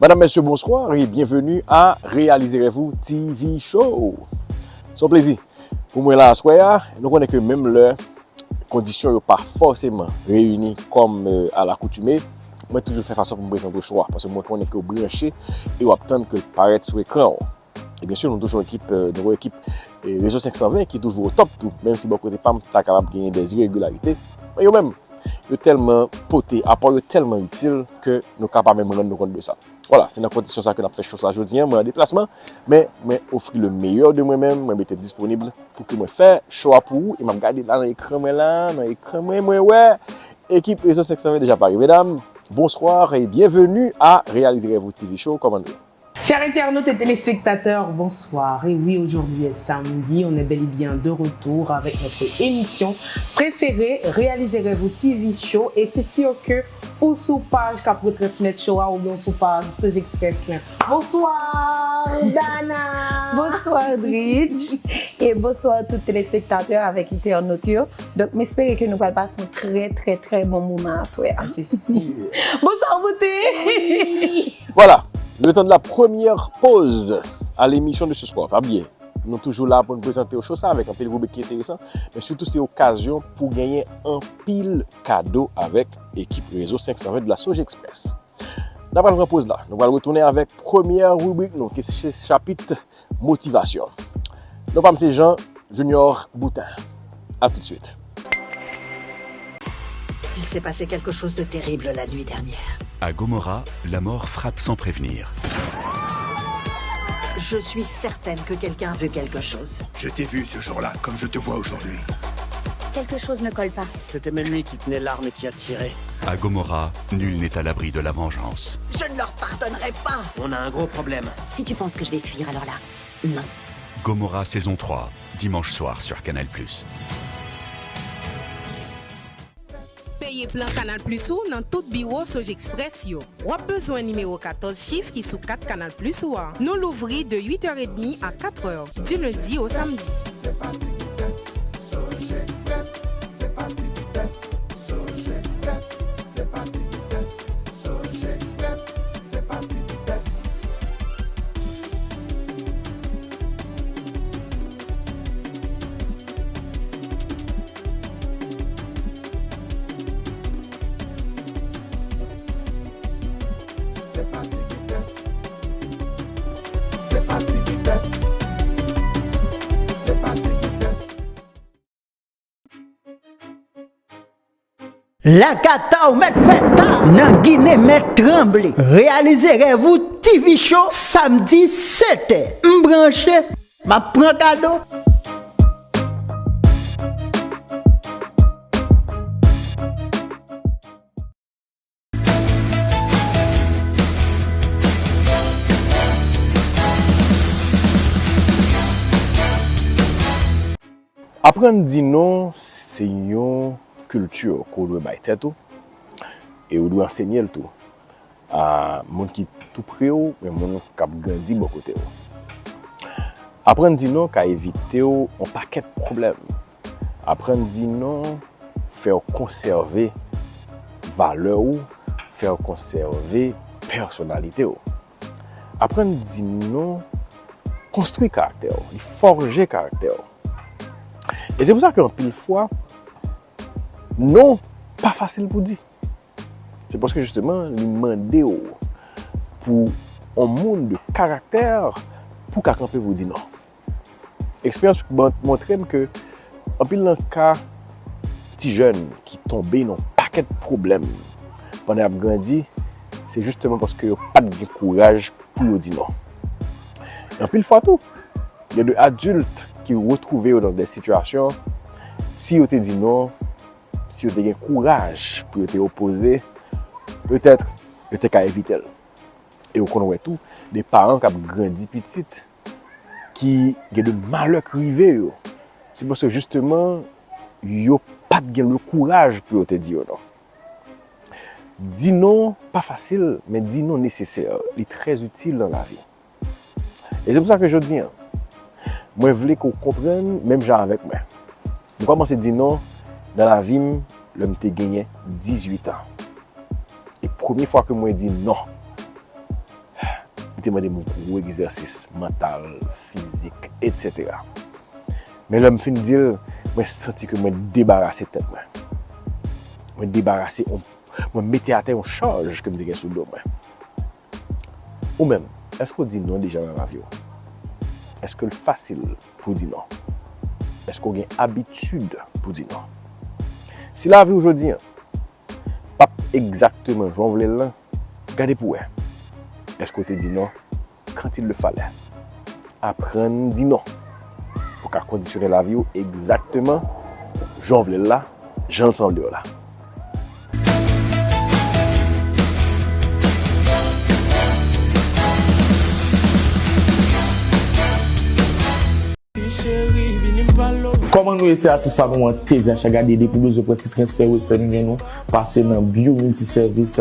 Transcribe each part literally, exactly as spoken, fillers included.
Madam, mesye, bonswa e byenveni a Reyalize Rèv Ou T V Show. Se yon plezi pou mwen la aswè a. Nou konnen ke menm lè kondisyon yo pa fòseman reyini kòm, euh, alakoutime, mwen toujou fè fason pou m prezante w show a, paske mwen konnen ke w branche e w ap tann ke l parèt sou ekran w. E byen si, nou toujou ekip, euh, nou yon ekip, euh, Rezo senk san ven ki toujou o top tou, menm si bò kote pa m ta kapab genyen de iregilarite. Men yo menm, yo tèlman pote, apò yo tèlman itil ke nou ka pa menm rann nou kont de sa. Vwala, se nan kondisyon sa ke n ap fè show sa jodi a, mwen an deplasman, men mwen ofri le meilleur de mwen menm, mwen mete m disponib pou ke mwen fè show a pou ou, e m ap gade la nan ekran mwen la, nan ekran mwen, mwen wè ekip Rezo senk san ven deja pare. Medam, bonsoir et bienvenue à Réalisez Rêve Ou T V Show, kòman nou ye? Chers internautes et téléspectateurs, bonsoir. Et oui, aujourd'hui est samedi, on est bel et bien de retour avec notre émission préférée, Réalisez Rêve Ou T V Show. Et c'est sûr que ou sou paj k ap retransmèt show a, oubyen ou sou paj Soz Express la. Bonsoir, Dana! Bonsoir, Dridge. E bonswa tout telespektatè avèk entènot yo. Donk, m espere ke nou pral pase yon trè, trè, trè bon moman aswè a. Se si. Bonsoir, beauté! Voilà, le temps de la première pause à l'émission de ce soir. Pa bliye, nou toujou la pou nou prezante w show sa avèk anpil ribrik ki enteresan, men sitou se okazyon pou genyen anpil kado avèk ekip Rezo senk san ven de la Soz Express. N ap pral pran poz la. Nou pral retounen avèk premyè ribrik nou, ki se chapit motivasyon. Non pa m se Jean Junior Boutin. A tout de suite. Il s'est passé quelque chose de terrible la nuit dernière. À Gomorrah, la mort frappe sans prévenir. Je suis certaine que quelqu'un veut quelque chose. Je t'ai vu ce jour-là, comme je te vois aujourd'hui. Quelque chose ne colle pas. C'était mes nuits qui tenaient l'arme et qui a tiré. À Gomorrah, nul n'est à l'abri de la vengeance. Je ne leur pardonnerai pas. On a un gros problème. Si tu penses que je vais fuir, alors là, non. Gomorrah saison trois, dimanche soir sur Canal plus. Peye plan Canal Plus ou nan tout biwo Soz Express yo. W ap bezwen nimewo katòz chif ki sou kat Canal Plus ou a. Nou louvri de uit è edmi a kat è, du lundi au samedi. Se pa ti vitès, Soz Express, se pa ti vitès, Soz Express, se pa ti vitès, Soz Express, se pa ti vitès. Se pa ti vitès. Se pa ti vitès. Se pa ti vitès. Lakata w mèt fè ta, nan Ginen mèt tranble. Reyalize rèv ou T V Show, samdi sèt è. M branche, m ap pran kado. Aprann di non, se yon kilti ke w dwe bay tèt ou, e w dwe ansenye l tou a moun ki tou pre w, men moun k ap grandi bò kote w. Aprann di non ka evite w yon pakèt pwoblèm. Aprann di non fè w konsève valè w, fè w konsève pèsonalite w. Aprann di non konstwi karaktè w, li fòje karaktè w. E se pou sa ke anpil fwa, non pa fasil pou di. Se paske jisteman, li mande w pou yon moun de karaktè pou w ka kanpe pou w di non. Eksperyans ban-, montre m ke anpil nan ka ti jèn ki tonbe nan yon pakèt pwoblèm pandan y ap grandi, se jisteman paske yo pa t gen kouraj pou yo di non. E anpil fwa tou, gen de adilt ki retwouve yo nan de sitiyasyon, si yo te di non, si yo te gen kouraj pou yo te opoze, petèt yo te ka evite l. E ou konn wè tou, de paran k ap grandi pitit ki gen de malè k rive yo, se paske jisteman, yo pa t gen le kouraj pou yo te di yo non. Di non pa fasil, men di non nesesè. Li trè itil nan lavi. E se pou sa ke jodi a, mwen vle ke w konprann menm jan avèk mwen. Mwen kòmanse di non nan lavi m lè m te genyen dizuit an. E premye fwa ke mwen di non, te mande m gwo egzèsis mantal, fizik, etsetera. Men lè m fin di l, mwen santi ke mwen debarase tèt mwen. Mwen debarase, on, mwen mete atè yon chaj ke m te gen sou do mwen. Ou menm, èske w di non deja nan lavi w? Èske l fasil pou w di non? Èske w gen abitid pou w di non? Si lavi w jodi a p ap egzakteman jan w vle l lan, gade pou w wè. Èske w te di non quand il le fallait? Aprann di non pou w ka kondisyone lavi w egzakteman jan w vle l la, jan l sanble w la. Kòman nou ye, se atis pa nou an, T Z H a gade depi w bezwen pran ti transfè Western Union ou, pase nan Biw Miltisèvis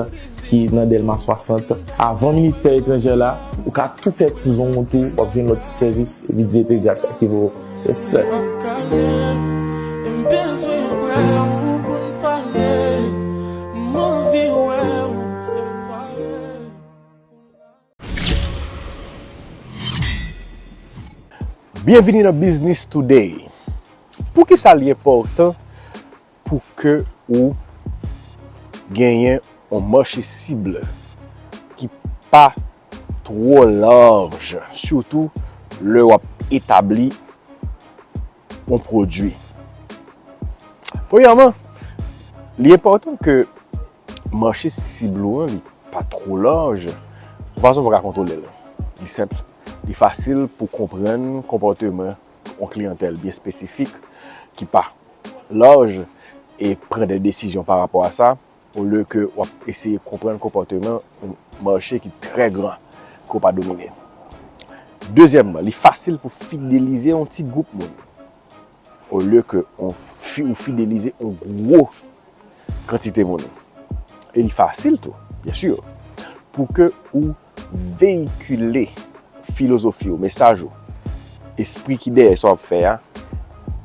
ki nan Dèlma swasant. Avan ministè etranjè la, ou ka tou fè ti zon ou tou, w ap jwenn lòt ti sèvis, epi di T Z H a ki voye w. Yes, sir. Byenvini nan Business Today. Poukisa li enpòtan pou ke ou genyen yon mache sible ki pa twò laj, sitou lè w ap etabli yon pwodui? Premyèman, li enpòtan ke mache sib ou an, li pa twò laj, yon fason pou w ka kontwole l. Li senp, li fasil pou konprann konpòteman yon kliyantèl byen espesifik ki pa laj e pran de desizyon pa rapò a sa, olye ke w ap eseye konprann konpòteman yon mache ki trè gran ke w pa domine. Dezyèmman, li fasil pou fidelize yon ti gwoup moun, olye ke on fi-, ou fidelize yon gwo kantite moun. E li fasil tou, byen si, pou ke ou veyikile filozofi w, mesaj ou, espri ki dèyè sa w ap fè a,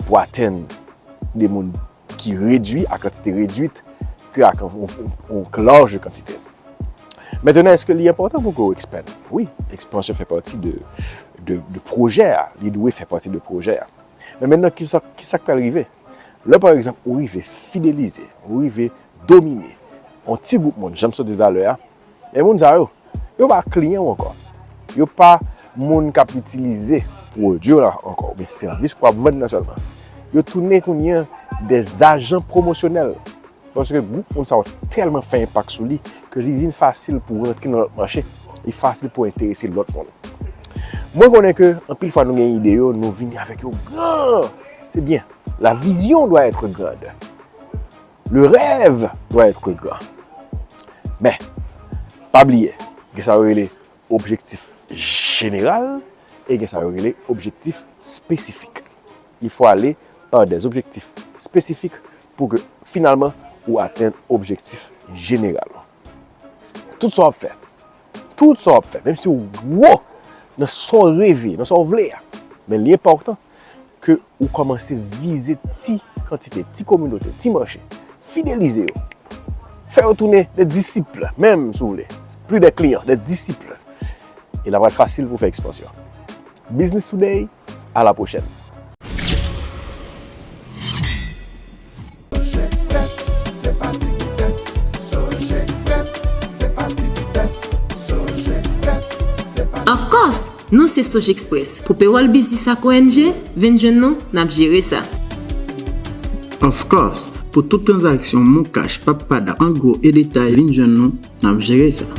pou atenn de moun ki redui, a kantite redwit, ke ak yon, yon, yon laj kantite. Mentenan, èske li enpòtan pou ke w ekspann? Wi, ekspansyon fè pati de, de, de pwojè a, li dwe fè pati de pwojè a. Men mentenan, kisa, kisa k pral rive? Lè, pa egzanp, ou rive fidelize, ou rive domine yon ti gwoup moun, jan m sot di talè a, e moun sa yo, yo pa kliyan w ankò. Yo pa moun k ap itilize pwodui w la ankò, oubyen sèvis ke w ap vann nan sèlman. Yo tounen kounye a de zajan pwomosyonèl. Paske gwoup moun sa yo tèlman fè enpak sou li ke li vin fasil pou w rantre nan lòt mache. Li fasil pou w enterese lòt moun. Mwen konnen ke anpil fwa nou gen ide yo, nou vini avèk yo gran. C'est bien. La vision doit être grande. Le rêve doit être grand. Men, pa bliye, gen sa yo rele objektif jeneral e gen sa yo rele objektif espesifik. Il faut aller par des objectifs spécifiques pou ke finalman ou atenn objektif jeneral ou. Tout sa w ap fè, tout sa w ap fè, menm si w gwo nan sa w reve, nan sa w vle a, men li enpòtan ke ou kòmanse vize ti kantite, ti kominote, ti mache. Fidelize yo. Fè yo tounen de disip, menm si w vle. Plus de clients, de disip. E l ap pral fasil pou w fè ekspansyon. Business Today, à la prochaine. Soji Express, se pa ti vitès. Soji Express, se pa ti vitès. Soji Express, se pa ti vitès. Of course, nou se Soji Express. Pou pewòl biznis ak O N G, vin jwenn nou, n ap jere sa. Of course, pou tout tranzaksyon Mon Cash, Pap Pada, an gwo e detay, vin jwenn nou, n ap jere sa.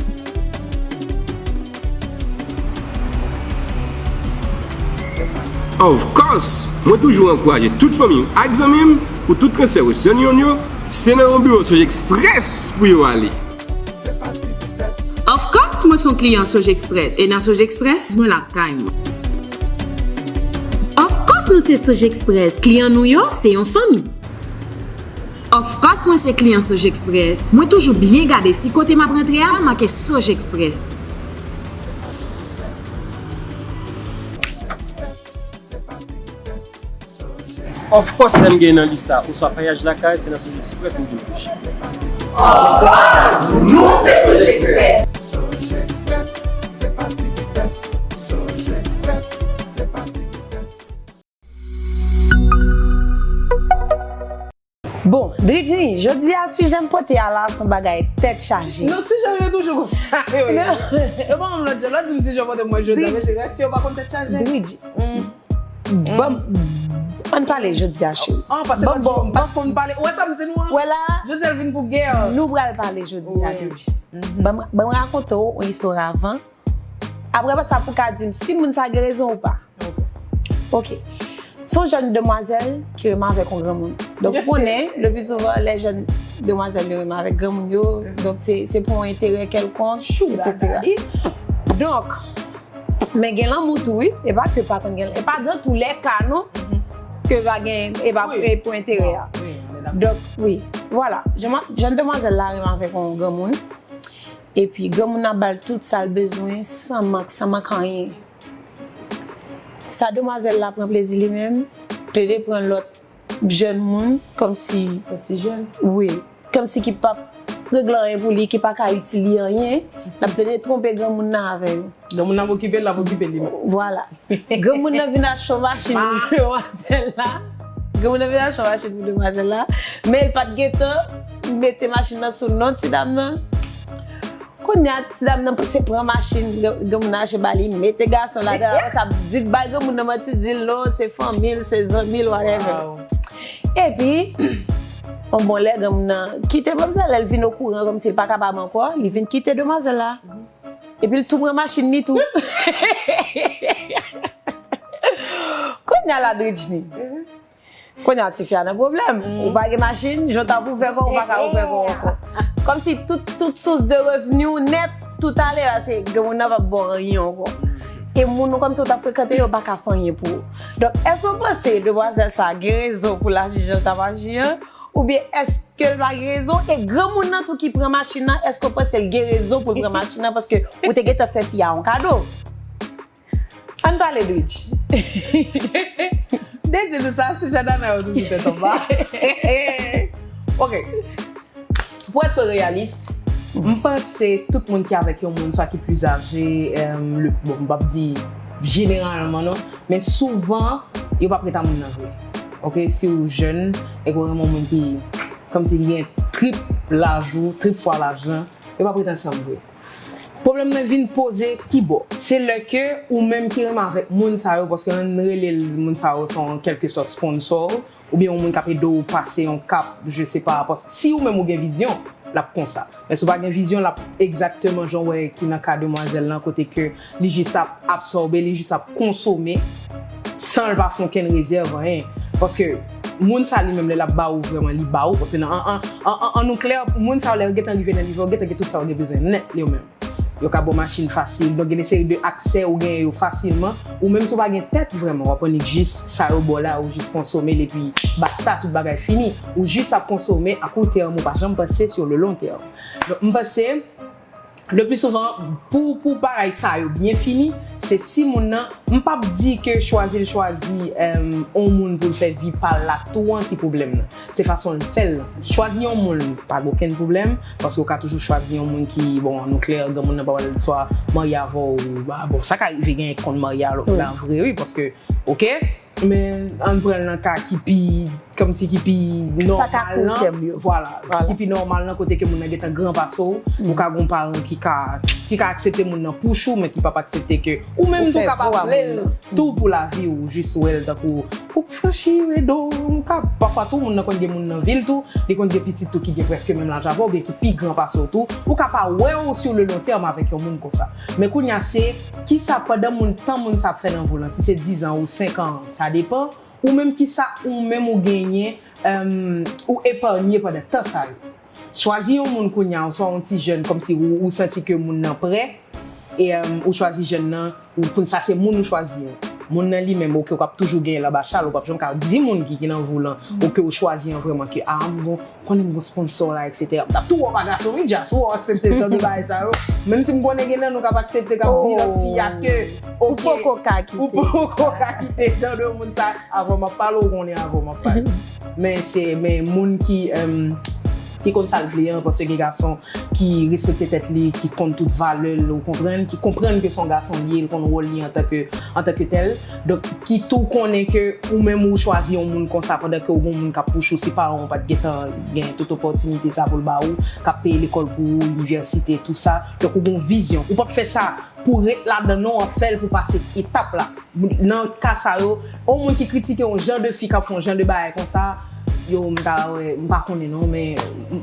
Of course! Mwen toujou ankouraje tout fanmi m ak zanmi m pou tout transfè Western Union yo, se nan yon biwo Soji Express pou yo ale. Of course, mwen se yon kliyan Soji Express. E nan Soji Express, mwen lakay mwen. Of course, nou se Soji Express. Kliyan nou yo, se yon fanmi. Of course, mwen se kliyan Soji Express. Mwen toujou byen gade si kote m ap rantre a make Soji Express. Of course, lè m gen nan lis sa, oswa payaj lakay, se nan Soji Express m vin touche. Of course, nou se Soji Express. Soji Express, se pa ti Bon, Dridji, jodi a sijè m pote a la se yon bagay tèt chaje. Non, sijè yo toujou konsa. Yo pa menm lòt jan. Lòt di m sijè pote mwen jodi a, men se rès yo pa konn tèt chaje. Dridji. Bon, ann pale jodi a, cheri. An pase lòt jou m pa konn pale. Ou wè sa m di nou an? Wè la, Jodi a l vin pou gè. Nou pral pale jodi a, Dridji. Ban m rakonte w yon istwa avan. Apre sa, pou ka di m si moun sa gen rezon ou pa. Ok. Se yon jèn demwazèl ki renmen avèk yon granmoun. Donk, ou konnen, le pli souvan, lè jèn demwazèl yo renmen avèk granmoun yo, donk se se pou yon enterè kèlkonk, etsetera. Donk, men gen lanmou tou, wi. E pa ke pa konn gen, e pa dans tous les cas, non, ke pa gen, e pa e pou enterè a. Donk, wi, vwala. Jèn demwazèl la renmen avèk yon granmoun. Epi granmoun nan ba l tout sa l bezwen, san mank, san mank anyen. Sa demwazèl la pran plezi li menm, plede pran lòt jèn moun, kòmsi. Lòt ti jèn? Wi. Kòmsi ki p ap regle anyen pou li, ki pa ka itil li anyen, l ap plede twonpe granmoun nan avè yo. Granmoun nan ap okipe l, l ap okipe li menm. Vwala. Granmoun nan vin achte yon machin pou demwazèl la. Granmoun nan vin achte yon machin pou demwazèl la. Men l pa t gentan mete machin nan sou non ti dam nan. Kounye a, ti dam nan se pran machin granmoun nan achte ba li, mete gason ladan l, apre sa di bay granmoun nan manti, di l non, se fanmi l, se zanmi l, whatever. Epi, yon bon lè granmoun nan kite manmzèl, lè l vin okouran kòmsi l pa kapab ankò, li vin kite demwazèl la. Epi l tou pran machin li tou. Kounye a la, Dridji. Kounye a tifi a nan pwoblèm. Ou pa gen machin, jan w t ap ouvè kò w, ou pa ka ouvè kò w ankò. Kòmsi tout, tout sous de revni w nèt, tout ale a, se granmoun nan p ap ba w anyen ankò. E moun ou kòmsi w t ap frekante yo pa ka fè anyen pou ou. Donk, èske w panse demwazèl sa a gen rezon pou l aji jan l t ap aji an? Oubyen èske l pa gen rezon? E granmoun nan tou ki pran machin nan, èske w panse l gen rezon pou l pran machin nan? Paske ou te gentan fè fi a yon kado. Ann pale, Dridji. Dridji, nou sa, sijè Dana yo toujou tèt anba. Ok. Pou èt reyalis, m panse tout moun ki avèk yon moun, swa ki plis aje, bon, m p ap di jeneralman non, men souvan, yo p ap ret a moun nan vre. Ok, si w jèn, e ke w renmen yon moun ki, kòmsi li gen trip laj ou, trip fwa laj lan, yo p ap ret ansanm vre. Pwoblèm nan vin poze ki bò? Se lè ke ou menm ki renmen avèk moun sa yo, paske ann rele l moun sa yo se yon kèlkesòt sponsò w, oubyen yon moun k ap ede w pase yon kap, je sais pas, paske si ou menm ou gen vizyon, l ap konsa. Men si w pa gen vizyon, l ap egzakteman jan w wè ki nan ka demwazèl lan, kote ke li jis ap absòbe, li jis ap konsome, san l pa fè okenn rezèv, anyen. Paske moun sa li menm, lè l ap ba ou vrèman, li ba ou, paske nan, an, an, an, an nou klè, moun sa yo, lè yo gentan rive nan nivo, yo gentan gen tout sa yo gen bezwen nèt, yo menm. Yo ka ba w machin fasil. Donk, gen de seri de aksè ou genyen yo fasilman. Ou menm si w pa gen tèt vrèman, w ap annik jis sa yo ba w la, ou jis konsome l epi basta, tout bagay fini. Ou jis ap konsome a kou tèm, ou pa janm panse sur le long terme. Donk, m panse, le pli souvan, pou, pou bagay sa yo byen fini, se si moun nan, m p ap di ke chwazi l chwazi, èm, on moun pou l fè vi pa l la tou an ki pwoblèm nan. Se fason l fè l lan. Chwazi yon moun, pa gen okenn pwoblèm, paske w ka toujou chwazi yon moun ki, bon, ann klè, granmoun nan pa pral swa marye avè w, bon, sa ka rive genyen ki konn marye a lòt la vre, wi, paske, ok, men ann pran l nan ka ki pi, kòmsi ki pi nòmal lan, vwala, ki pi nòmal lan, kote ke moun nan gentan gran pase w, ou ka gen yon paran ki ka, ki ka aksepte moun nan pou chou, men ki p ap aksepte ke ou menm tou kapab vle l tou pou lavi w, jis wè l tankou ou franchi rido, ou ka, pafwa tou, moun nan konn gen moun nan vi l tou, li konn gen pitit tou ki gen prèske menm laj avè w, oubyen ki pi gran pase w tou, ou ka pa wè w sur le long terme avèk yon moun konsa. Men kounye a, se kisa pandan moun, tan moun sa ap fè nan vi w lan, si se dizan ou senkan, sa depan, ou menm kisa ou menm ou genyen, èm, ou epanye pandan tan sa yo. Chwazi yon moun kounye a, oswa yon ti jèn, kòmsi ou, ou santi ke moun nan prè, e, èm, ou chwazi jèn nan, ou konn sa se moun ou chwazi an. Moun nan li menm, ok, ou p ap toujou genyen l anba chal, ou p ap janm ka di moun ki, ki nan vi w lan, ok, ou chwazi an vrèman ke, a, m gon, konnen m gon sponsò la, etsetera. M t ap tou wè w pa gason wi, dja, si w aksepte jan de bagay sa yo. Menm si m konnen gen nan nou k ap aksepte, k ap di lòt fi a ke, ok, ou poko ka kite, ou poko ka kite jan de moun sa, avan m ap pale, ou konnen avan m ap pale. Men se, men moun ki, èm, ki konn sa l vle an, paske gen gason ki respekte tèt li, ki konn tout valè l, ou konprann, ki konprann ke se yon gason li ye, l konn wòl li antanke, antanke tèl. Donk, ki tou konnen ke ou menm ou chwazi yon moun konsa pandan ke ou gen yon moun k ap pouche w, si paran w pa t gentan gen tout opòtinite sa pou l ba ou, k ap peye lekòl pou ou, inivèsite, tou sa. Donk, ou gen yon vizyon. Ou p ap fè sa pou ret ladan, non, w ap fè l pou pase etap la. Nan ka sa yo, yon moun ki kritike yon jan de fi k ap fè yon jan de bagay konsa, yo, m ta wè, m pa konnen non, men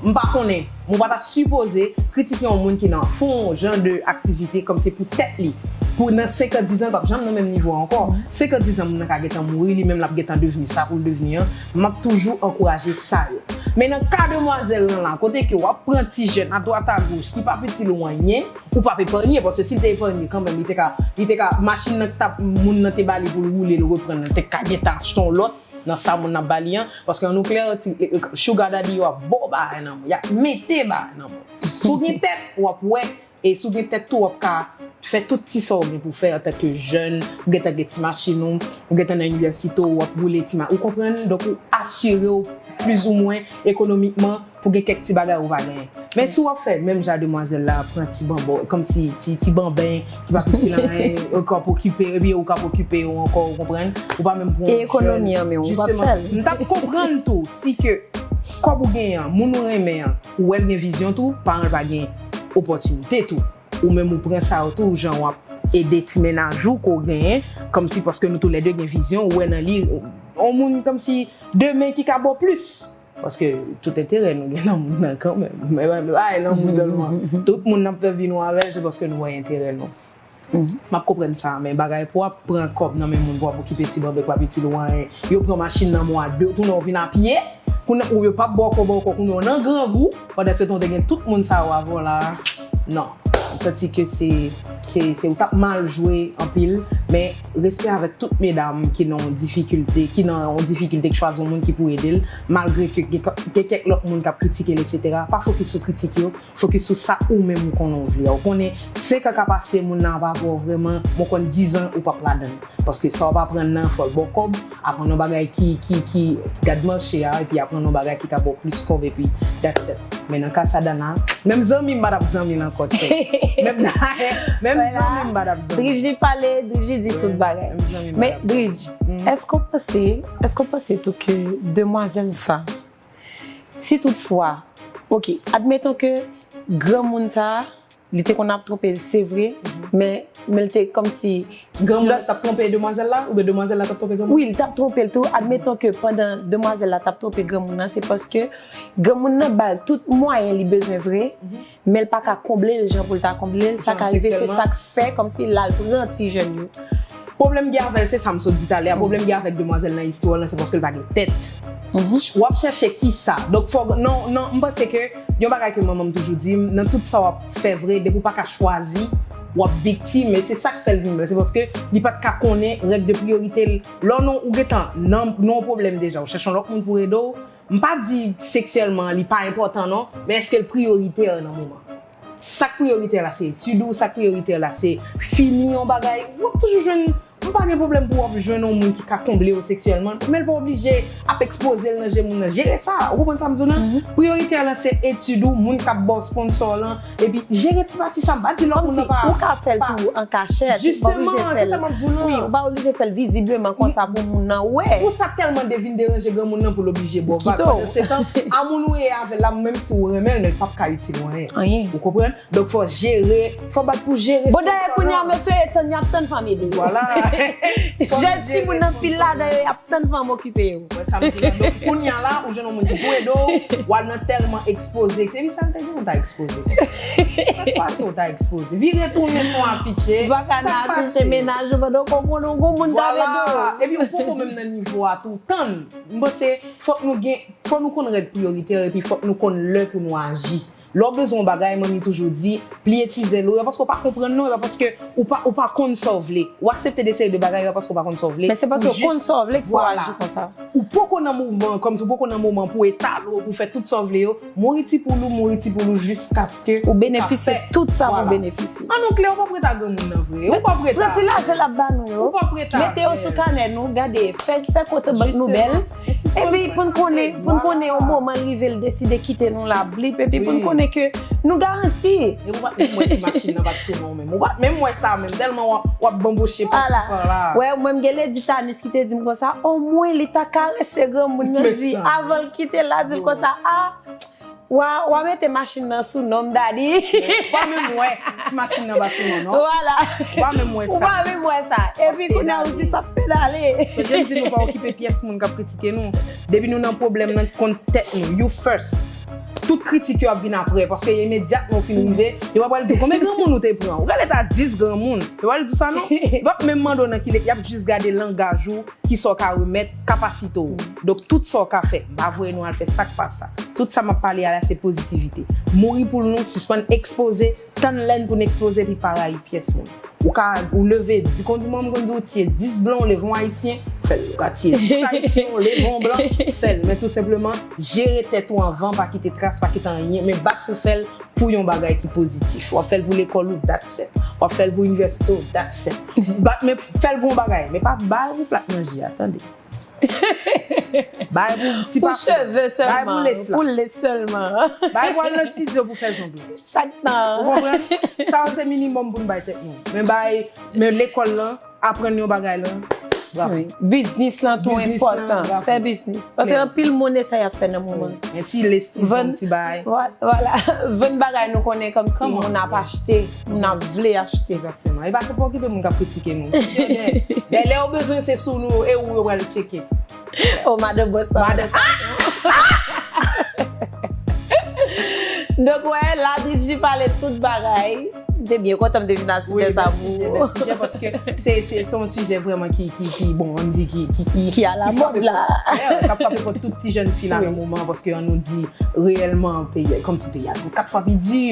m pa konnen. Mwen pa ta sipoze kritike yon moun ki nan fè yon jan de aktivite kòmsi pou tèt li. Pou nan senk an, diz an, l p ap janm nan menm nivo a ankò. Senk an, diz an, moun nan ka gentan mouri, li menm l ap gentan devni sa pou l devni an. M ap toujou ankouraje sa yo. Men nan ka demwazèl lan la, kote ke w ap pran ti jèn adwat agoch ki p ap itil ou anyen, ou p ap epanye, paske si l te epanye kanmenm, li te ka, li te ka, machin nan k t ap, moun nan te ba li pou l woule, l reprann nan, te ka gentan achte yon lòt nan sa moun nan ap ba li an, paske ann nou klè, ti, e, e, sugar daddy yo ap ba w bagay nan men w, y ap mete bagay nan men w. Si w gen tèt, w ap wè, e si w gen tèt tou, w ap ka fè tout ti sa w gen pou fè antanke jèn, ou gentan gen ti machin ou, ou gentan nan inivèsite w, w ap woule ti ma-, ou konprann? Donk, ou asire w plizoumwen ekonomikman pou gen kèk ti bagay ou pa genyen. Men si w ap fè menm jan demwazèl la, pran ti banbò, kòmsi ti, ti banben ki p ap itil anyen, ou k ap okipe, epi ou k ap okipe yo ankò, ou konprann? Ou pa menm pran yon jèn. E ekonomi an, men ou p ap fè l. Jisteman, m t ap konprann tou si ke kòb ou genyen an, moun ou renmen an, ou wè l gen vizyon tou, paran l pa gen opòtinite tou. Ou menm ou pran sa yo tou, jan w ap ede ti mennaj ou ke w genyen, kòmsi paske nou toulède gen vizyon, ou wè nan li, yon moun kòmsi demen ki ka ba w plis. Paske tout enterè nou gen nan moun nan kanmenm. Men, men, men pa lanmou sèlman. Tout moun n ap fè vi nou avè l, se paske nou wè enterè nou. M ap konprann sa, men bagay pou w ap pran kòb nan men moun, pou w ap okipe ti banben k p ap itil ou anyen. Yo pran machin nan men w a de, kounye a w vin a pye, kounye a, ou yo p ap ba w kòb ankò, kounye a w nan grangou, pandan se tan w te gen tout moun sa yo avè w la. Non. M santi ke se, se, se, ou t ap mal jwe anpil, men respè avèk tout medam ki nan yon difikilte, ki nan yon difikilte, ki chwazi yon moun ki pou ede l, malgre ke gen, gen kèk lòt moun k ap kritike l, etsetera. Pa fokis sou kritik yo, fokis sou sa ou menm ou konnen w vle a. Ou konnen, senk an ka pase, moun nan ap avè w vrèman, men w konn diz an ou p ap ladan l. Paske sa w ap aprann nan, fò l ba w kòb, aprann yon bagay ki, ki, ki, gad mache a, epi aprann yon bagay ki ka ba w plis kòb, epi that's it. Men nan ka Sadana, menm zanmi m pa t ap zanmi l ankò, sè. Menm, menm zanmi m pa t ap zanmi l. Dridge li pale, Dridge li di tout bagay. Menm zanmi m pa t ap zanmi l. Men Dridge, èske w panse, èske w panse tou ke demwazèl sa, si toutfwa, ok, admeton ke granmoun sa, li te konn ap twonpe l, se vre, men, men l te kòmsi... Granmoun nan t ap twonpe demwazèl la, oubyen demwazèl la t ap twonpe granmoun nan? Wi, li t ap twonpe l tou. Admeton ke pandan demwazèl la t ap twonpe granmoun nan, se paske granmoun nan ba l tout mwayen li bezwen vre, men l pa ka konble l jan pou l ta konble l. Sa ka rive, se sa k fè kòmsi l al pran ti jèn yo. Pwoblèm gen avè l, se sa m sot di talè a, pwoblèm gen avèk demwazèl nan istwa lan, se paske l pa gen tèt. W ap chèche kisa? Donk, fò, non, non, m panse ke yon bagay ke manman m toujou di m, nan tout sa w ap fè vre, depi w pa ka chwazi, w ap viktim, e se sa k fè l vin bèl. Se paske li pa t ka konnen règ de priyorite l. Lè w non, ou gentan nan, nan yon pwoblèm deja, ou chèche yon lòt moun pou ede w, m pa di seksyèlman li pa enpòtan non, men èske l priyoritè nan moman? Sa k priyoritè la se etid ou, sa k priyoritè la se fini yon bagay, w ap toujou jwenn, m pa gen pwoblèm pou w ap jwenn yon moun ki ka konble w seksyèlman, men l pa oblije ap ekspoze l nan je moun nan. Jere sa, ou konprann sa m di w lan? Priyoritè lan se etid ou, moun k ap ba w sponsò lan, epi jere ti pati sa, m pa di lòt moun nan pa. Kòmsi ou ka fè l tou an kachèt, ou pa oblije fè l. Wi, ou pa oblije fè l vizibleman konsa pou moun nan wè. Pou sa tèlman de vin deranje granmoun nan pou l oblije ba w vag. Pandan se tan, a moun ou ye avè l la, menm si ou renmen l, men l p ap ka itil ou anyen. Anyen. Ou konprann? Donk fò jere, fò bat pou jere. Bon, dayè kounye a, mesye, yo tann, y ap tann fanm ede yo. Vwala. Jèn timoun nan pil ladan yo, y ap tann fanm okipe yo. Wè sa m di la. Donk kounye a la, ou jwenn yon moun ki pou ede w, w al nan tèlman ekspoze. Se misye te gen ou ta ekspoze konsa. Sa k pase ou ta ekspoze? Vire tounen sou afiche. Ou pa ka nan afiche mennaj ou pandan w konn yon gwo moun t ap ede w. Vwala. Epi ou poko menm nan nivo a tou. Tann. M panse fòk nou gen, fòk nou konn règ priyoritè epi fòk nou konn lè pou nou aji. Lè w bezwen yon bagay, manmi toujou di, pliye ti zèl ou, e pa paske w pa konprann non, e pa paske ou pa, ou pa konn sa w vle. Ou aksepte de seri de bagay, e pa paske w pa konn sa w vle. Men se paske w konn sa w vle ki fè w aji konsa. Ou poko nan mouvman an, kòmsi ou poko nan moman pou w etale w, pou w fè tout sa w vle yo. Mouri ti poul ou, mouri ti poul ou jiskaske ou benefisye tout sa pou w benefisye. An nou klè, ou p ap ret a granmoun nan vre. Ou p ap ret a... Pran ti lajan l ap ba nou yo. Ou p ap ret a... Mete yo sou kanè nou, gade, fè, fè kont bank nou bèl. Epi pou n konnen, pou n konnen yon moman l rive, l deside kite nou la blip, epi pou n konnen ke nou garanti. E ou pa t menm wè si machin nan pa t sou non menm. Ou pa t menm wè sa menm, tèlman w ap, w ap banboche pa ti pa la. Wè, mwen m gen ledi Tanis ki te di m konsa, omwen li ta karese granmoun nan di, avan l kite l la, di l konsa, a, Wa, wa mete machin nan sou non m, daddy. Ou pa menm wè si machin nan pa sou non, non. Vwala. Ou pa menm wè sa. Ou pa menm wè sa. Epi kounye a ou jis ap pedale. Sonje m di nou pa okipe pyès moun k ap kritike nou. Depi nou nan pwoblèm nan, konn tèt nou. You first. Tout kritik yo ap vin apre, paske imedyatman w fin rive, yo pa pral di w konbyen granmoun ou te pran. Ou gade ta dis granmoun. Yo pral di w sa non. Yo p ap menm mande w nan ki lekòl, y ap jis gade langaj ou. Kisa w ka remèt, kapasite w. Donk, tout sa w ka fè, m pa voye nou al fè sa k pa sa. Tout sa m ap pale a la, se pozitivite. Mouri pou nou, sispann ekspoze, tann lè n pou n ekspoze, epi pa rayi pyès moun. Ou ka, ou leve, di konn di mwen, m konn di w tiye dis blan, w leve yon ayisyen, fè l. Ou ka tiye dis ayisyen, w leve yon blan, fè l. Men tou senpleman, jere tèt ou anvan, pa kite tras, pa kite anyen, men bat pou fè l, pou yon bagay ki pozitif. W ap fè l pou lekòl ou, that's it. W ap fè l pou inivèsite w, that's it. Bat, men fè l pou yon bagay, men pa bay pou plat manje a, tande. Bay pou ti pa. Pou cheve sèlman, pou lès sèlman. Bay pou al nan estidyo pou fè zong ou. Chak tan. Ou konprann? Sa yo se minimòm pou n bay tèt nou. Men bay, men lekòl lan, aprann yo bagay lan. Bravo. Wi. Biznis lan tou enpòtan. Fè biznis. Paske anpil moun e sa y ap fè nan moman. Yon ti lès, ti zong, ti bagay. Vwala. Vann bagay nou konnen kòmsi moun ap achte, moun ap vle achte. Egzakteman. E pa twò okipe moun k ap kritike nou. Dèyè lè yo bezwen se sou nou e ou yo pral tcheke. Oh, madan bòs la. Madan. Donk, wè, la D J pale tout bagay. M te byen kontan m te vin nan sijè sa pou ou. Wi, bèl sijè, bèl sijè, paske se, se, se yon sijè vrèman ki, ki, ki, bon, ann di ki, ki, ki, ki alamòd la. K ap frape kont tout ti jèn fi la nan moman, paske ann nou di reyèlman, peyi, kòmsi peyi a vin kat fwa pi di,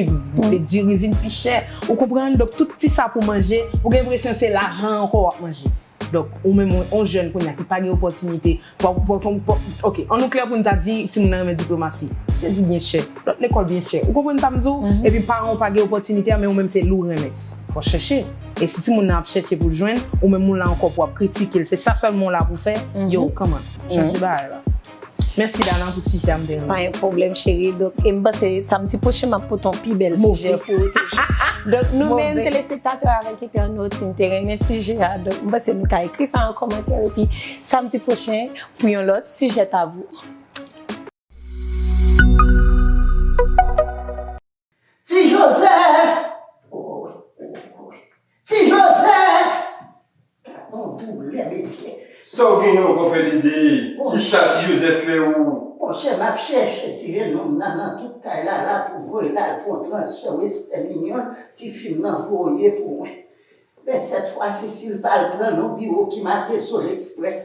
diri vin pi chè. Ou konprann? Donk, tout ti sa pou manje, ou gen enpresyon se lajan ankò w ap manje. Donk, ou menm, yon, yon jèn kounye a ki pa gen opòtinite, pou, pou, pou, pou, ok, ann nou klè pou n ta di timoun nan renmen diplomasi. Se di byen chè. Lòt lekòl byen chè. Ou konprann sa m di w? Epi paran w pa gen opòtinite a, men ou menm se li w renmen. Fò w chèche. E si timoun nan ap chèche pou l jwenn, ou menm ou la ankò pou w ap kritike l. Se sa sèlman w la pou fè? Yo, kòman? Chèche bagay la. Mèsi Dana pou sijè a, m te renmen. Pa gen pwoblèm cheri. Donk, e m panse samdi pwochen m ap pote yon pi bèl sijè pou ou toujou. Donk, nou menm telespektatè avèk entènot, si n te renmen sijè a, donk, m panse nou ka ekri sa an kòmantè, epi samdi pwochen pou yon lòt sijè tabou. Ti Jozèf! Ti Jozèf! Gad yon doulè, mesye. Sa w genyen ankò, Pè Dede? Kisa Ti Jozèf fè w? Monchè, m ap chèche ti jennonm nan nan tout kay la la pou voye l al pran yon transfè Western Union, tifi m nan voye pou mwen. Men sèt fwa si, si l pa al pran l nan biwo ki make Sol Express,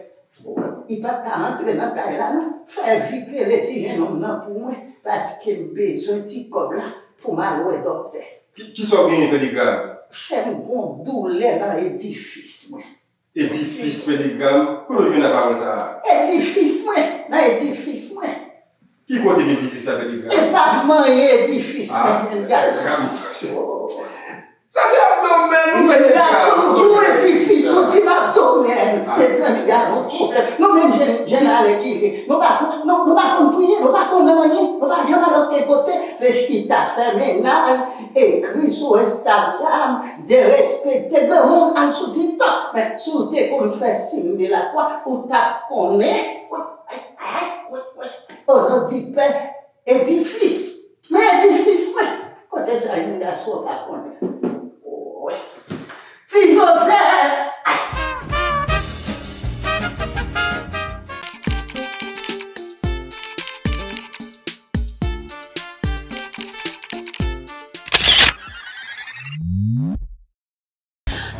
li p ap ka antre nan kay la non. Fè vit rele ti jennonm nan pou mwen, paske m bezwen ti kòb la pou m al wè dòktè. Ki, kisa w genyen, Pè Degram? Monchè, m gon doulè nan edifis mwen. Edifis, Pè Degram? Kote w jwenn aparan sa a? Edifis mwen, nan edifis mwen. Ki kote k edifis sa, Pè Degram? E pa manyen edifis mwen, jèn gason. Sa se abdomèn ou, Pè Degram. Jèn gason, m di w edifis, ou di m abdomèn. Mezanmi, gade yon pwoblèm. Nou menm jèn, jèn alèkile, nou pa konn, nou, nou pa konn priye, nou pa konn anyen, nou pa janm al okenn kote. Se chita, fè mennaj, ekri sou Instagram, derespekte granmoun, al sou TikTok. Men si w te konn fè siy de lakwa, ou t ap konnen. Wi, wi, wi, wi. O non di Pè, edifis. Men edifis mwen. Kote sa jèn gason pa konnen. Wi. Ti Jozèf!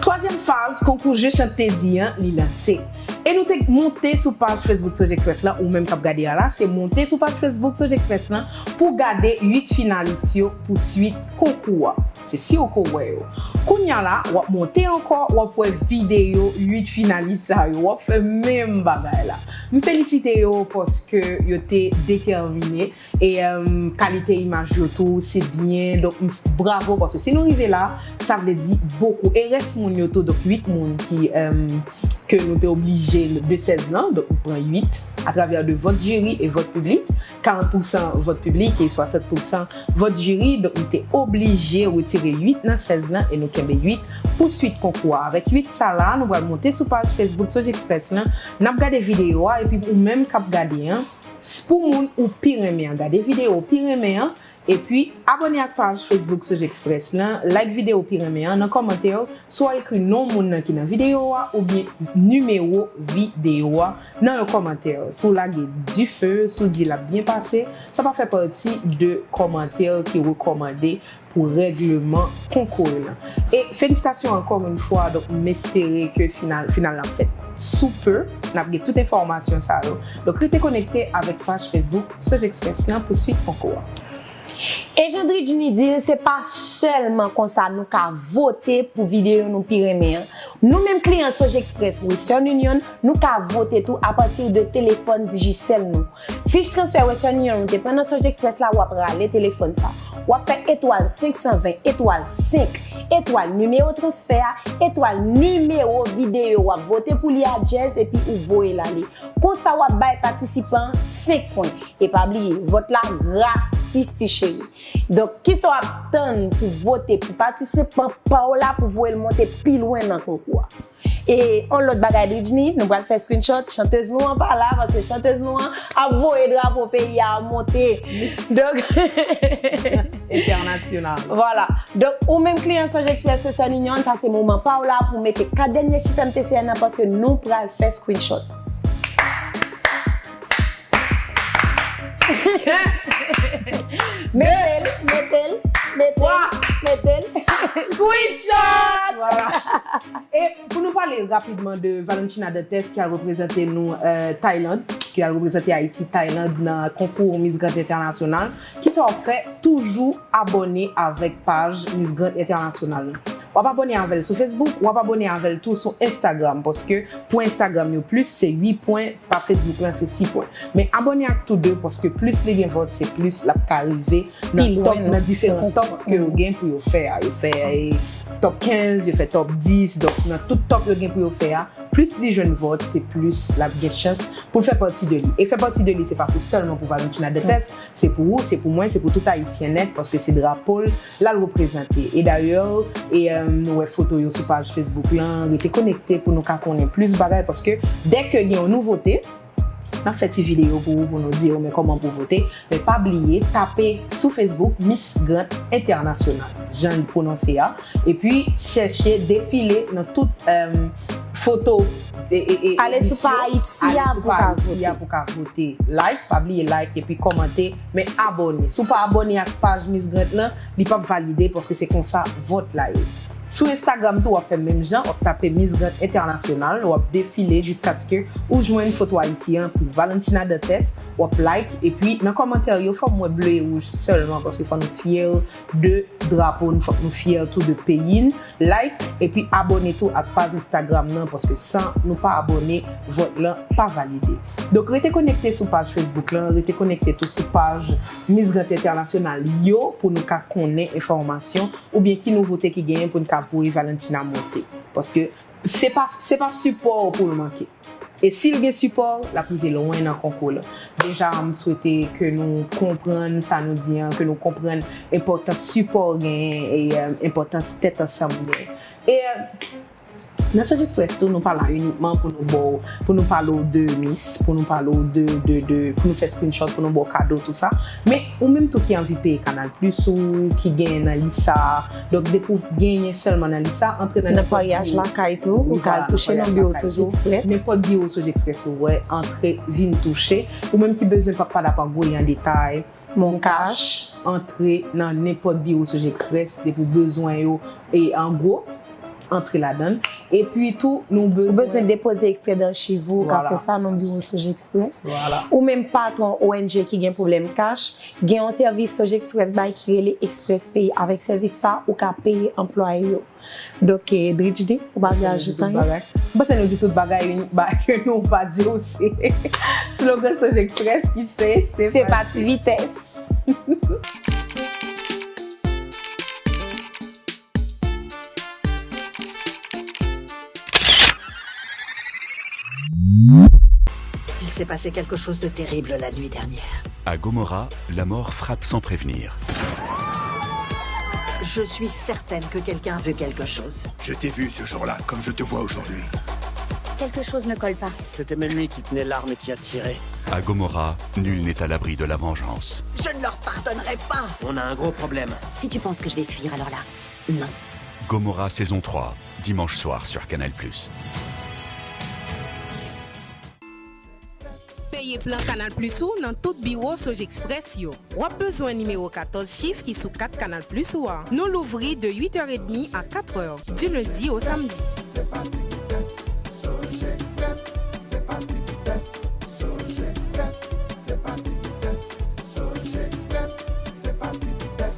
Twazyèm faz konkou Je chante Teddy an, li lanse. E nou te monte sou paj Facebook Soj Express lan, ou menm k ap gade a la, se monte sou paj Facebook Soj Express lan pou gade uit finalis yo pou swit konkou a. Se si w ko wè yo. Kounye a la, w ap monte ankò, w ap wè videyo uit finalis sa yo, w ap fè menm bagay la. M felisite yo paske yo te detèmine e, èm, kalite imaj yo tou, se byen. Donk, m, bravo, paske si nou rive la, sa vle di bokou. E rès moun yo tou, donk, uit moun ki, èm, ke nou te oblije de sèz lan, donk, nou pran uit. à travers de vote jury et vote public, karant pousan vòt piblik e swasant pousan vòt jiri, donk nou te oblije retire uit nan sèz lan e nou kenbe uit pou swit konkou a. Avèk uit sa la, nou pral monte sou paj Facebook Soj Express lan, n ap gade videyo a, epi ou menm k ap gade an, s-, pou moun ou pi renmen an, gade videyo ou pi renmen an, epi abòne ak paj Facebook Soj Express lan, like videyo ou pi renmen an nan kòmantè yo, swa ekri non moun nan ki nan videyo a oubyen nimewo videyo a nan yon kòmantè. Si w lage dife, si w di l ap byen pase, sa pa fè pati de kòmantè ki rekòmande pou règleman konkou lan. E felisitasyon ankò yon fwa, donk m espere ke final, final lan fèt sou pe. N ap gen tout enfòmasyon sa yo. Donk rete konekte avèk paj Facebook Soj Express lan pou swit konkou a. E jan Dridjny di l, se pa sèlman konsa nou ka vote pou videyo nou pi renmen an. Nou menm kliyan Soj Express Western Union, nou ka vote tou apati de telefòn Digicel nou. Fich transfè Western Union ou te pran nan Soj Express la, w ap rale telefòn sa. W ap fè etwal senk san ven, etwal senk, etwal nimewo transfè a, etwal nimewo videyo w ap vote pou li a, djèz, epi ou voye l ale. Konsa w ap bay patisipan an senk pwen. E pa bliye, vòt la gratis, ti cheri. Donk, kisa w ap tann pou vote pou patisipan pa w la pou voye l monte pi lwen nan konkou a? E yon lòt bagay, Dridjny, nou pral fè screenshot, chantez nou an pa la, paske chantez nou an ap voye drapo peyi a monte. Donk, Entènasyonal. Vwala. Donk, ou menm kliyan Soj Express Western Union, sa se moman pa w la pou mete kat dènye chif M T C N nan, paske nou pral fè screenshot. Mete l, mete l, mete l, mete l. Screenshot! Vwala. E pou nou pale rapidman de Valentina Dantes ki al reprezante nou, euh, Tayland, ki al reprezante Ayiti Tayland nan konkou Miss Grand International, kisa w ap fè? Toujou abòne avèk paj Miss Grand International lan. W ap abòne avè l sou Facebook, w ap abòne avè l tou sou Instagram, paske pwen Instagram yo plis, se uit pwen, pa Facebook lan, se sis pwen. Men abòne ak tou de, paske plis li gen vòt, se plis l ap ka rive nan top, nan diferan top ke yo gen pou yo fè a. Yo fè, eh, top kenz, yo fè top dis, donk nan tout top yo gen pou yo fè a, plis li jwenn vòt, se plis l ap gen chans pou l fè pati de li. E fè pati de li, se pa pou sèlman pou Valentina Dantes, se pou ou, se pou mwen, se pou tout Ayisyen nèt, paske se drapo l l al reprezante. E dayè, e, euh, nou wè foto yo sou paj Facebook lan, rete konekte pou nou ka konnen plis bagay, paske dèke gen yon nouvote, n ap fè ti videyo pou ou, pou nou di ou men kòman pou vote. Men pa bliye, tape sou Facebook Miss Grand International, jan l pwononse a, epi chèche defile nan tout, euh, foto, e, e, e, ale sou edisyon, pa Ayiti a pou ka vote. Pou ka vote. Like, pa bliye like epi kòmante, men abòne. Si w pa abòne ak paj Miss Grand lan, li p ap valide paske se konsa vòt la ye. Sou Instagram tou, w ap fè menm jan, w ap tape Miss Grand International, w ap defile jiskaske ou jwenn foto Ayiti an pou Valentina Dantes, w ap like, epi nan kòmantè yo, fò m wè ble e wouj sèlman, paske fò nou fyè de drapo n, fòk nou fyè tou de peyi n. Like, epi abòne tou ak paj Instagram nan, paske san nou pa abòne, vòt lan pa valide. Donk, rete konekte sou paj Facebook lan, rete konekte tou sou paj Miss Grand International yo pou nou ka konnen enfòmasyon oubyen ki nouvote ki genyen pou n ka voye Valentina monte. Paske se pa, se pa sipò w pou l manke. E si l gen sipò w, l ap rive lwen nan konkou lan. Deja, m swete ke nou konprann sa nou di an, ke nou konprann enpòtans sipò genyen e, euh, enpòtans tèt ansanm genyen. E, euh, nan Soj Express tou, nou pa la inikman pou nou ba w, pou nou pale w de Miss, pou nou pale w de, de, de, pou nou fè screenshot, pou nou ba w kado, tou sa. Men, ou menm tou ki anvi peye Canal Plus ou ki genyen nan lis sa a, donk depi w genyen sèlman nan lis sa a, antre nan nenpòt biwo. Wi, vwala, nan paryaj lakay tou, ou ka al touche nan biwo Soj Express. Nenpòt biwo Soj Express ou wè, antre, vin touche. Ou menm ki bezwen pa, pa, pa gwo an detay, Mon Cash, antre nan nenpòt biwo Soj Express, depi w bezwen yo, e an gwo, antre ladan l. Epi tou, nou bezwen. Ou bezwen depoze ekstrè d'achiv ou, ou ka fè sa nan biwo Soj Express. Vwala. Ou menm patwon O N G ki gen pwoblèm kach, gen yon sèvis Soj Express bay ki rele Express Pay. Avèk sèvis sa, ou ka peye anplwaye yo. Donk, eh, Dridjdy, ou pa vle ajoute anyen? M panse nou di tout bagay, yon bagay ke nou pa di w, se slogan Soj Express ki se, se pati vitès. Il se Passé quelque chose de terrible la nuit dernière. À Gomorrah, la mort frappe sans prévenir. Je suis certaine que quelqu'un veut quelque chose. Je t'ai vu ce jour-là, comme je te vois aujourd'hui. Quelque chose ne colle pas. C'était même lui qui tenait l'arme et qui a tiré. À Gomorrah, nul n'est à l'abri de la vengeance. Je ne leur pardonnerai pas. On a un gros problème. Si tu penses que je vais fuir, alors là, non. Gomorrah saison trois, dimanche soir sur Canal+. Peye plan Canal Plus ou nan tout biwo Sogexpress yo. W ap bezwen nimewo katòz chif ki sou kat Canal Plus ou a. Nou louvri de uit è edmi a kat è, du lundi au samedi. Se pa ti vitès, Sogexpress, se pa ti vitès, Sogexpress, se pa ti vitès, Sogexpress, se pa ti vitès.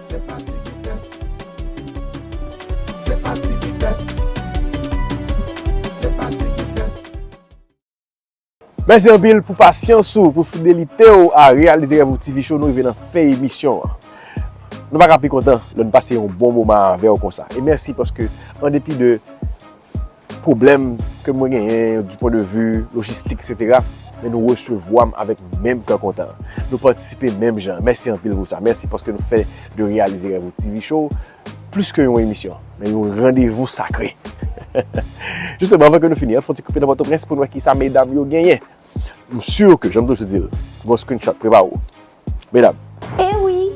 Se pa ti vitès. Se pa ti vitès. Se pa ti vitès. Mèsi anpil pou pasyans ou, pou fidelite w a Reyalize Rèv ou T V Show. Nou rive nan fen emisyon an. Nou pa ka pi kontan lè n pase yon bon moman avè w konsa. E mèsi paske, an depi de pwoblèm ke mwen genyen, du point de vue logistique, et cetera, men nou resevwa m avèk menm kè kontan. Nou patisipe menm jan. Mèsi anpil pou sa. Mèsi paske nou fè de Reyalize Rèv ou T V Show plis ke yon emisyon, men yon randevou sakre. Jisteman, anvan ke nou fini, ann fè yon ti koupe nan Pòtoprens pou n wè kisa medam yo genyen. M si ke, jan m toujou di l, gon screenshot, prepare w. Medam. Eh oui!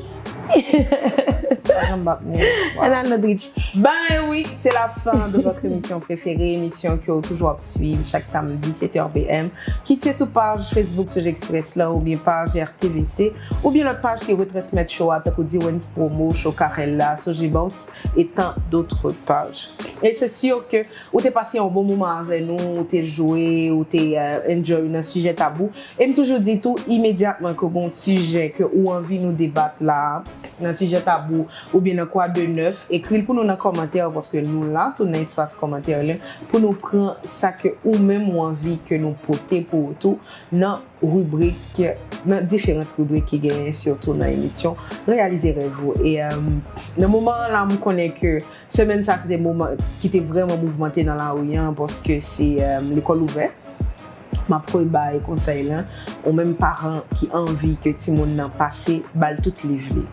Ann al Nodrich. Ben oui, c'est la fin de votre émission préférée, émission que w toujou ap swiv chak samdi, sèt è P M. Kit se sou paj Facebook Sogexpress la, oubyen paj R T V C, oubyen lòt paj ki retransmèt show a, tankou Dwayne's Promo, Show Carella, Sogebank, et tant d'autres pages. Et c'est sûr que ou te pase yon bon moman avè nou, ou te jwe, ou te, euh, enjoy nan sijè tabou. E m toujou di tou, imedyatman ke gon sijè ke ou anvi nou debat la, nan sijè tabou, oubyen nan Quoi de neuf, ekri l pou nou nan kòmantè, paske nou la tou nan espas kòmantè la, pou nou pran sa ke ou menm ou anvi ke nou pote pou ou tou nan ribrik, nan diferan ribrik ki genyen, sitou nan emisyon Reyalize Rèv ou. E, euh, nan moman an la, m konnen ke semèn sa, se te moman ki te vrèman mouvmante nan lari an, paske se, euh, lekòl ouvè. M ap rebay konsèy lan, ou menm paran ki anvi ke timoun nan pase, ba l tout liv li.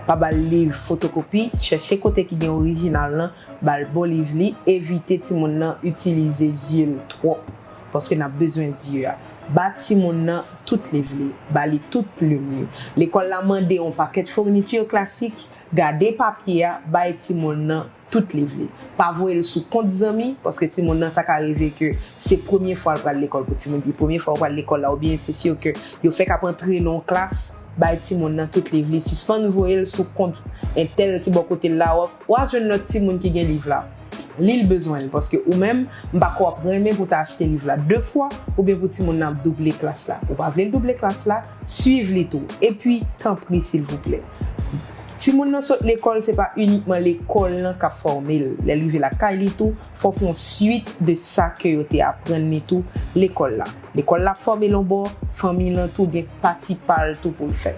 Pa ba l liv fotokopi, chèche kote ki gen orijinal lan, ba l bon liv li, evite timoun nan itilize zye l twòp, paske n ap bezwen zye a. Ba timoun nan tout liv li, ba li tout plim li. Lekòl la mande yon pakèt founiti klasik, gade papye a, bay timoun nan tout liv li. Pa voye l sou kont zanmi, paske timoun nan sa ka rive ke se premye fwa l pral lekòl. Pou timoun ki premye fwa yo pral lekòl la, oubyen se si ke yo fèk ap antre nan yon klas, bay timoun nan tout liv li. Sispann voye l sou kont entèl ki bò kote l la, w ap, w a jwenn lòt timoun ki gen liv la. Li l bezwen l, paske ou menm, m pa kwè w ap renmen pou w ta achte liv la de fwa, oubyen pou timoun nan ap double klas la. Ou pa vle l double klas la, swiv li tou. Epi, tanpri, silvouplè. Timoun nan sot lekòl, se pa inikman lekòl lan k ap fòme l. Lè l rive lakay li tou, fò w fè yon swit de sa ke yo te aprann li tou lekòl la. Lekòl la ap fòme l yon bò, fanmi lan tou gen pati pa l tou pou l fè.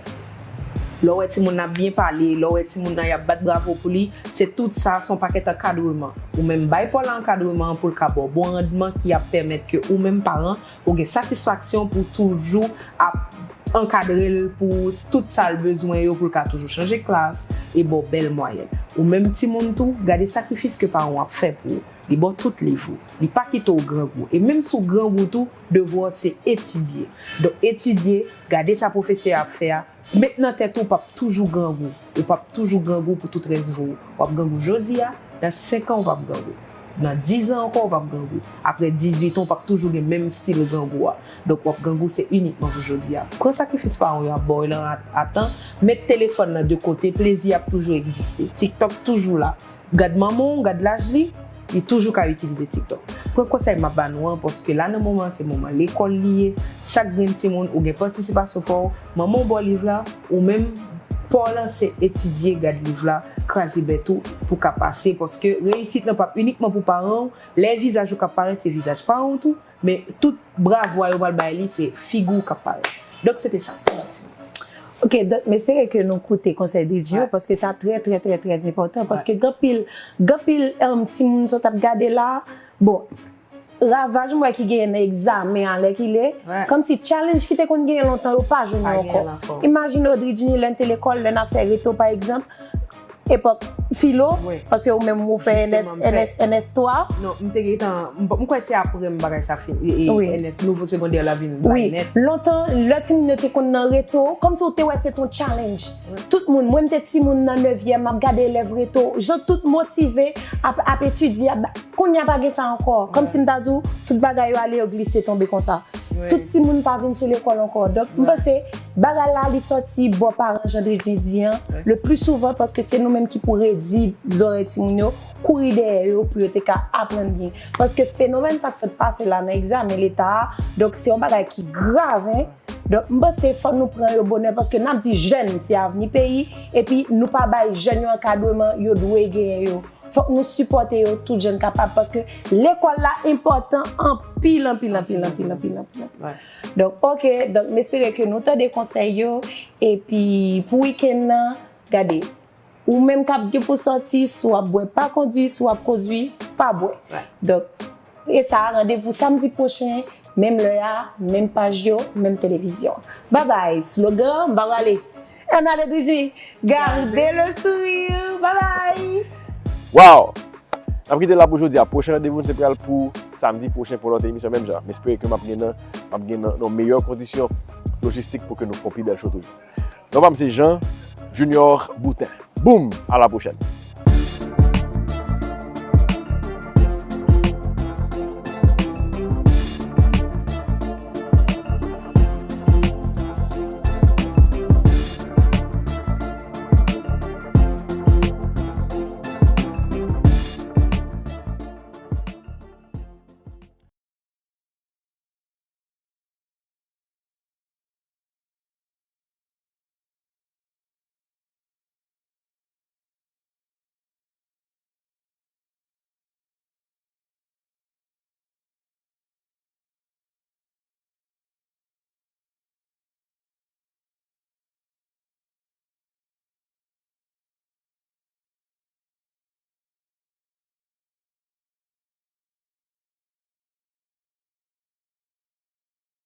Lè w wè timoun nan ap byen pale, lè w wè timoun nan y ap bat bravo pou li, se tout sa, se yon pakèt ankadreman. Ou menm bay pa w la ankadreman an pou l ka ba w bon randman ki ap pèmèt ke ou menm paran, ou gen satisfaksyon pou w toujou ap ankadre l pou tout sa l bezwen yo, pou l ka toujou chanje klas e ba w bèl mwayèn. Ou menm timoun tou, gade sakrifis ke paran w ap fè pou ou. Li ba w tout liv ou. Li pa kite w grangou. E menm si w grangou tou, devwa w se etidye. Donk, etidye, gade sa pwofesè a ap fè a, met nan tèt ou w p ap toujou grangou. Ou p ap toujou grangou pou tout rès vi w. W ap grangou jodi a, nan senk an w p ap grangou. Nan diz an ankò w p ap grangou. Apre dizuit an w p ap toujou gen menm stil grangou a. Donk w ap grangou se inikman pou jodi a. Pran sakrifis paran w yo ap ba w lan a, a tan. Met telefòn nan de kote, plezi ap toujou egziste. TikTok toujou la. Gad manman w, gad laj li, li toujou ka itilize TikTok. Pran konsèy m ap ba nou an, paske la nan moman an se moman lekòl li ye. Chak grenn timoun, ou gen patisipasyon pa w, manman w ba w liv la, ou menm pa w lanse etidye, gad liv la, kraze bèt ou pou w ka pase, paske reyisit lan p ap inikman pou paran w. Lè vizaj ou k ap parèt, se vizaj paran w tou, men tout bravwa yo pral bay li, se figi w k ap parèt. Donk, se te sa. Ok, donk, m espere ke nou koute konsèy D J yo, paske sa trè, trè, trè, trè enpòtan, paske gen anpil, gen anpil um, timoun sa w t ap gade la, bon, ravaj m wè ki genyen nan egzamen an lè ki le, kòmsi challenge ki te konn genyen lontan yo pa jwenn yo ankò. Imajine w Dridjini lè n te lekòl, lè n ap fè reto pa egzanp, epòk filo, paske ou menm ou fè N S, N S, N S twa. Non, m te gentan, m kwè se apre m bagay sa fin, N S nouvo segondè la vin bay nèt. Lontan, lè timoun yo te konn nan reto, kòmsi ou te wè se ton challenge. Tout moun, mwen m te timoun nan nevyèm, m ap gade elèv reto, jan tout motive, ap, ap etidye, ap, kounye a pa gen sa ankò. Kòmsi m ta di w, tout bagay yo ale yo glise tonbe konsa. Tout timoun pa vin sou lekòl ankò. Donk, m panse, bagay la, li sòti bò paran, jan Dridjini di an, le pli souvan, paske se nou menm ki pou redi zòrèy timoun yo, kouri dèyè yo pou yo te ka aprann byen. Paske fenomèn sa k sot pase la nan egzamen leta a, donk se yon bagay ki grav, en. Donk, m panse fò nou pran yo bonè, paske n ap di jèn se avni peyi, epi nou pa bay jèn yo ankadreman yo dwe genyen yo. Fòk nou sipòte yo tout jan n kapab, paske lekòl la enpòtan anpil, anpil, anpil, anpil, anpil, anpil, anpil. Donk, ok, donk, m espere ke nou tande konsèy yo, epi pou wikenn nan, gade, ou menm k ap gen pou sòti, si w ap bwè, pa kondwi, si w ap kondwi, pa bwè. Donk, e sa, randevou samdi pwochen, menm lè a, menm paj yo, menm televizyon. Babay, slogan, m pa prale. Ann ale Dridjini, garde le sourire. Babay. Wow! N ap kite la pou jodi a. Pwochen randevou n se pral pou samdi pwochen pou lòt emisyon menm jan. M espere ke m ap gen nan, m ap gen nan, nan meyè kondisyon lojistik pou ke nou fè yon pi bèl show toujou. Non pa m se Jean Junior Boutin. Boom! A la pwochèn.